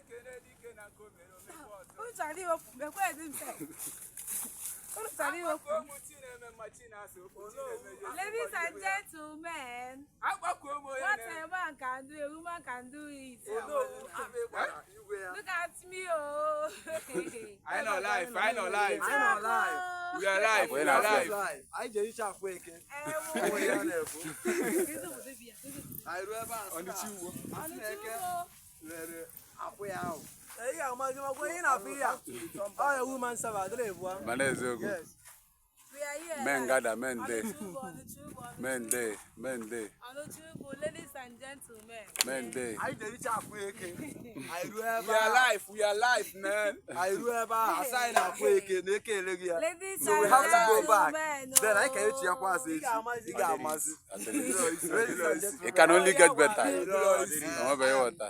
Ekene dike na nke o mere omekwa ọzọ. Unu chọrọ iwepụ m, ekweghị m sef. Unu chọrọ iwepụ m. Akpọkuo m chi na-eme mma, chi na-asa okwu, chi na-emeju. Ladies and gentlemen, Akpọkuo m onye what na-eme a man can do, a woman can do it. Onowu akpị gbara igwe ya. Look at me, oh. Anyị nọ live, anyị nọ live. Anyị nọ live. We are live, we are live. Live. Anyị jere iche afụ eke. Ewo. Onwe ya na-ekwu. Anyị ruo ebe a sị Ọnịcha na ugbo. asị na eke rere akwụ ya ahụ. Ị ga-amazi makwa ihe na-afụ ihe a. Ọ ya woman server adịrị ebu ahụ. Mana eziokwu. Yes. We are here. Men gather, men dey. Ọnụchukwu, Ọnụchukwu, Men dey, men dey, Ọnụchukwu, ladies and gentlemen. Men dey. Anyị jere iche afụ eke. Anyị ruo ebe We are a. live, we are live, man. Anyị ruo ebe a, asị anyị na-akwụ eke na eke eleghị ya. Ladies So we and have to go back. gentlemen. Then anyị ka echi ya kwa azụ Ị echi. ga-amazi. Ị ga-amazi. It can only get better. Onwebeghị ịghọta.